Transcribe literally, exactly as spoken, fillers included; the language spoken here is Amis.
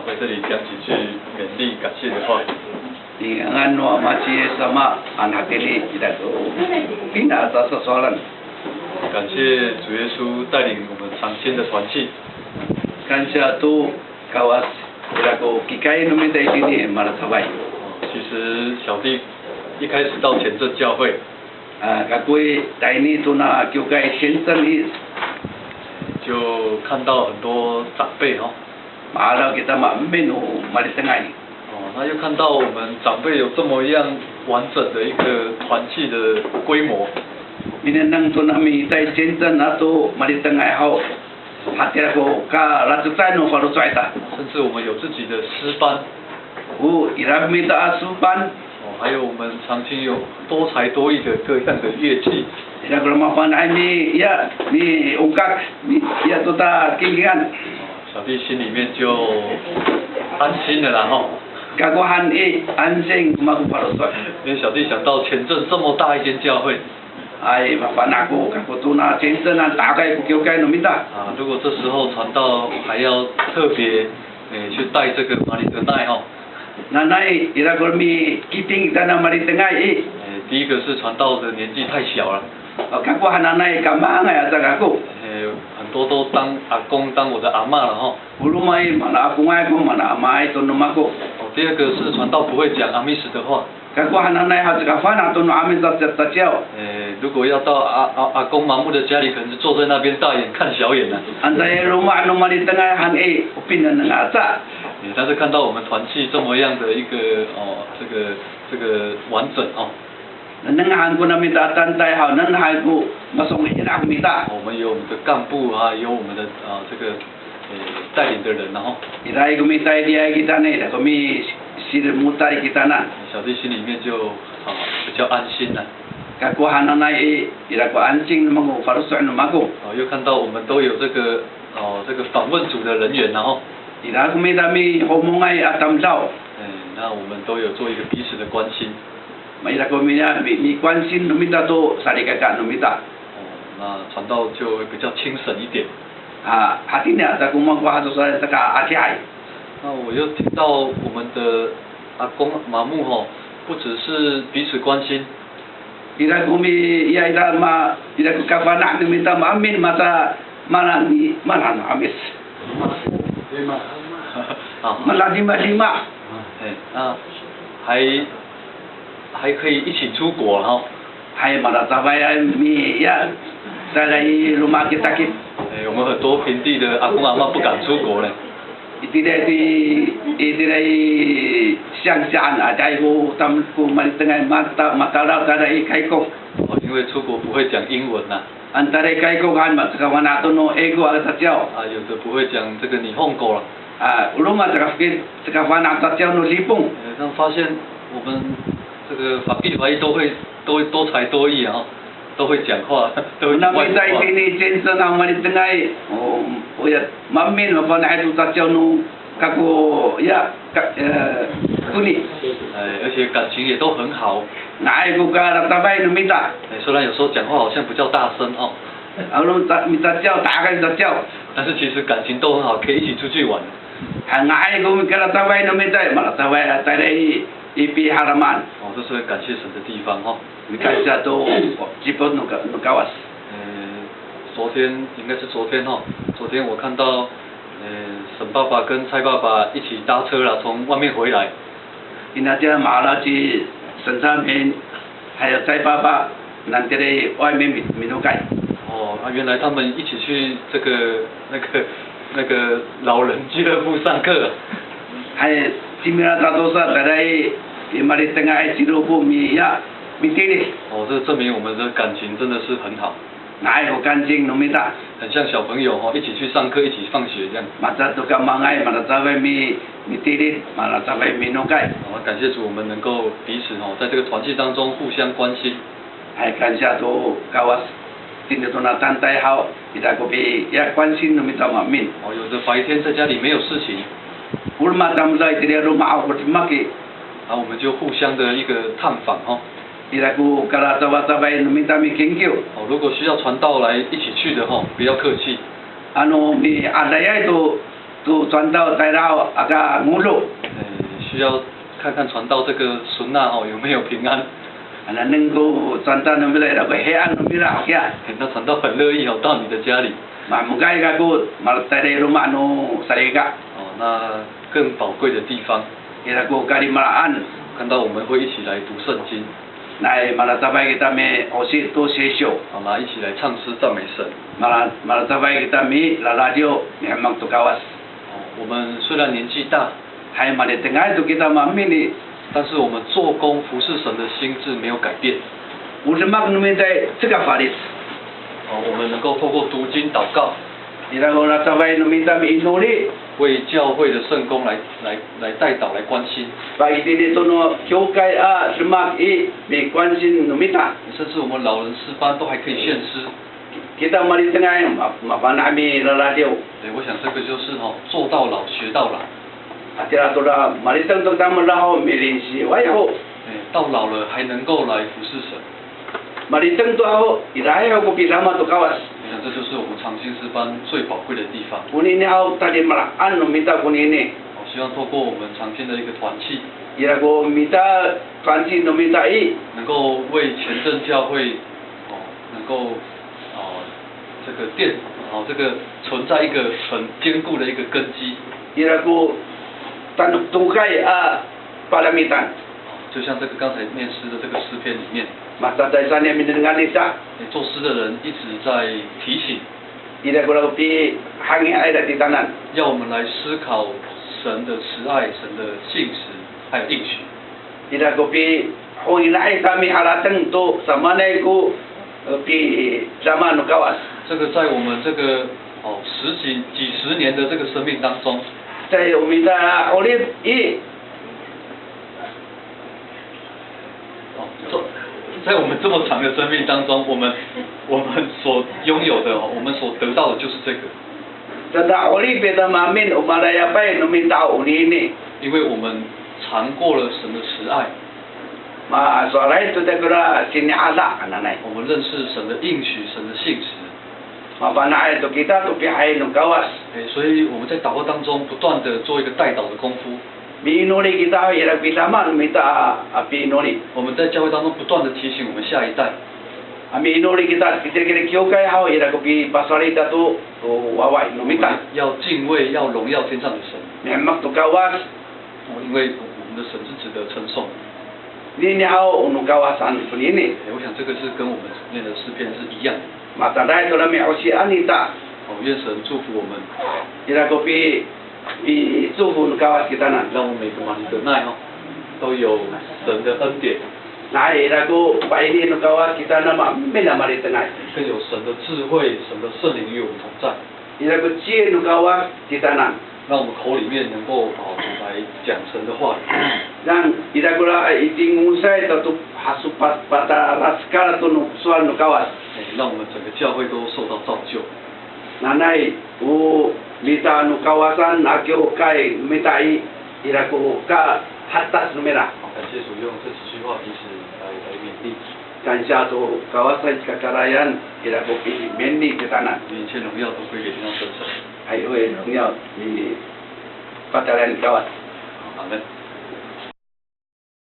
在这里讲几句勉励、感谢的话。 I ngangan no Ama ci Yis sama, a hatini ita to pina a sasowalen. 感谢主耶稣带领我们尝鲜的团契。 Kansiya to Kawas, ira ko kikay no mita itini malacafay. 其实小弟一开始到前镇教会， A, kako i, tayni tona kiwkay Cincen i, 就看到很多长辈哦。 Ma'araw kita maemin no malitengay. 哦，那又看到我们长辈有这么样完整的一个团契的规模。 Minengneng to nami i Cincen ato malitengay haw, hatira ko kalacecay no faloco' ita. 甚至我们有自己的诗班。 O, ira mita a 诗班。 哦，还有我们常青有多才多艺的各样的乐器。 Ira ko mafana'ay mi, ya, miongkak, mi, ya, to ta kingkingan. 哦，小弟心里面就安心了啦，吼。 Kako han i, ansing ko mako faloco'. 因为小弟想到前镇这么大一间教会。 Ay, mafana' ako, kako tona Cincen a takay ko kiwkay no mita. 啊，如果这时候传道还要特别，诶，去带这个 malitengay 吼。 Nanay, ira ko mikiping tona malitengay i. 诶，第一个是传道的年纪太小了。 O, kako hananay kamangay aca kako. 诶，很多都当阿公当我的阿嬷了吼。 O roma i, mana akongay ko, mana amaay to no mako. 哦，第二个是传道不会讲 Amis 的话。 Kako hananay haw caka fana' to no Amis a caciyaw. 诶，如果要到阿，阿，阿公 Mamu 的家里，可能是坐在那边大眼看小眼了。 Ano i loma' no malitengay han i, o pinengneng aca. 诶，但是看到我们团契这么样的一个，哦，这个，这个完整哦。 Nengneng han ko no mita a tantay haw, nengneng han ko masongila' ko mita. 我们有我们的干部啊，有我们的，啊，这个，诶，带领的人，然后 Ira ko mitaydiay kita ni, ira ko misiremotar kita na. 小弟心里面就，啊，比较安心了。 Kako hananay i, ira ko ansing no mako, faloco' no mako. 哦，又看到我们都有这个，哦，这个访问组的人员，然后 Ira ko mita mihomongay a tamdaw. 哎，那我们都有做一个彼此的关心。 Ira ko mita mi, mikonsin no mita to salikaka no mita. 哦，那传道就会比较轻省一点。 A, hatini a, ta ko mako hato sa, saka adihay. 那我又听到我们的阿公阿嬷吼，不只是彼此关心。 Ira ko mi, ya ira ma, ira ko kafana' no mita maemin mata, malani, malani Amis. 啊， Maladimadima. 哎，那还，还可以一起出国哈。 Hay, malacafay a mi, ya, tayra i loma' kitakit. 哎，我们很多平地的阿公阿嬷不敢出国呢。 Itira i, itira i siyangsiyan, adihay ko tam, ko malitengay mata, matalaw tayra i kaikok. 哦，因为出国不会讲英文呐。 Ano tayra i kaikok han, ma, caka fana' to no Iko a caciyaw. 啊，有的不会讲这个 Nihongo 了。 A, o roma caka fki, caka fana' caciyaw no Lipong. 哎，他们发现我们这个 faki fai 都会，都，多才多艺啊，都会讲话，都会讲外国话。 O no mita itini Cincen a malitengay, o, o ya, maemin, mafana'ay to caciyaw no kako, ya, ka, e, koni. 哎，而且感情也都很好。 Nga'ay ko kalacafay no mita. 哎，虽然有时候讲话好像比较大声哦。 A, o ta, micaciyaw, takay micaciyaw. 但是其实感情都很好，可以一起出去玩。 A, nga'ay ko kalacafay no mita, malacafay a tayra i, i pihalaman. 哦，这是很感谢神的地方哦。 Mikansiya to, o, cipot no ka, no Kawas. 呃，昨天，应该是昨天哈，昨天我看到，呃，沈爸爸跟蔡爸爸一起搭车啦，从外面回来。 Ina tiya ma'araw ci Sen Samin, hay, Cay Papa, nani tira i 外面 mi, minokay. 哦，啊，原来他们一起去这个，那个，那个老人俱乐部上课啊。 Hay, cimira tatosa tayra i, i malitengay a 俱乐部 mi, ya, mitilid. 哦，这证明我们的感情真的是很好。 Nga'ay ko kancing no mita. 很像小朋友哦，一起去上课，一起放学这样。 Maca to kamangay, malacafay mi, mitilid, malacafay minokay. 好，感谢主，我们能够彼此哦，在这个团契当中互相关心。 Hay, kansiya to Kawas, tini tona tantay haw, ira ko pi, ya, konsin no mita maemin. 哦，有的白天在家里没有事情。 O roma tamdaw itira i loma' aw ko dimaki. 啊，我们就互相的一个探访哦。 Ira ko kalacafacafay no mita mikingkiw. 哦，如果需要传道来一起去的话，不要客气。 Ano mi'adayay to Ko 传道 tayra haw, aka ngolo. 呃，需要看看传道这个孙啊，哦，有没有平安。 Nengneng ko 传道 no mira ira ko hean no mira hakiya. 那传道很乐意哦，到你的家里。 Mamokay kako malatayra i loma' no salikaka. 哦，那更宝贵的地方。 Ira ko kalimelaan. 看到我们会一起来读圣经。 Nanay malacafay kita mi'osi to Seysyo. 好，那一起来唱诗赞美神。 Mala, malacafay kita milaladiw, mihemek to Kawas. 哦，我们虽然年纪大， Hay malitengay to kita maemin i. 但是我们做工服侍神的心志没有改变。 O demak no mita i cika falic. 哦，我们能够透过读经、祷告， Ira ko lacafay no mita mi'inoli. 为教会的圣工来，来，来代祷、来关心。 Pakayni to no kiwkay a demak i mi'ikwansin no mita. 甚至我们老人诗班都还可以献诗。 Kita malitengay, ma, mafana' milaladiw. 对，我想这个就是，哦，做到老，学到老。 Hatira to la maliteng to kita mala haw, milinsiway ho. 哎，到老了还能够来服侍神。 Maliteng to haw, iraay ho ko pidama to Kawas. 我想这就是我们长青诗班最宝贵的地方。 Konini haw tadamaanay no mita konini. 我希望透过我们长青的一个团契， Ira ko mita 团契 no mita i. 能够为前镇教会，哦，能够，哦，这个奠，哦，这个存在一个很坚固的一个根基。 Ira ko tanektekay a palamitan. 就像这个刚才念诗的这个诗篇里面， Matataay saan i minengneng ita. 做诗的人一直在提醒， Ira ko la ko pihangiay ira titaanan. 要我们来思考神的慈爱、神的信实，还有应许。 Ira ko pi, o ira ita miharateng to samaanay ko, e, pidama no Kawas. 这个在我们这个，哦，十几、几十年的这个生命当中， Sa o mita 'orip i. 哦，这，在我们这么长的生命当中，我们，我们所拥有的，哦，我们所得到的就是这个。 Tada 'orip ita maemin o malayapay no mita onini. 因为我们尝过了神的慈爱。 Ma, sowalay to takora sini'ada hananay. 我们认识神的应许，神的信实。 Mafana'ay to kita to pihayi no Kawas. 哎，所以我们在祷告当中不断地做一个代祷的功夫。 Miinoli kita ira pidama no mita a, a piinoli. 我们在教会当中不断地提醒我们下一代。 A miinoli kita, kitakit kiwkay haw ira ko pipasowal ita to, to wawa no mita. 要敬畏、要荣耀天上的神。 Mihemek to Kawas. 哦，因为我们的神是值得称颂。 Nini haw o no Kawasan konini. 哎，我想这个是跟我们念的诗篇是一样的。 Matiraay to la mi'osian ita. 哦，愿神祝福我们。 Ira ko pi, pi祝福 no Kawas kitanan. 让我们每个 malitengay 哦，都有神的恩典。 Na ira ko pa'ini no Kawas kitanan ma, mita malitengay. 更有神的智慧，神的圣灵与我们同在。 Ira ko ciye no Kawas kitanan. 让我们口里面能够，哦，来讲神的话语。 Nang ira ko la i tingosay to, to hasopat, patalaskal to no sowal no Kawas. 哎，让我们整个教会都受到造就。 Nanay, o mita no Kawasan a kiwkay mita i, ira ko kahatas no mira. 好，感谢主用这几句话彼此来，来勉励。 Kansiya to Kawas i kakarayan, ira ko pimini kitanan. 愿一切荣耀都归给天上真神。 Hay, o rongyaw i patalayan Kawas. 阿门。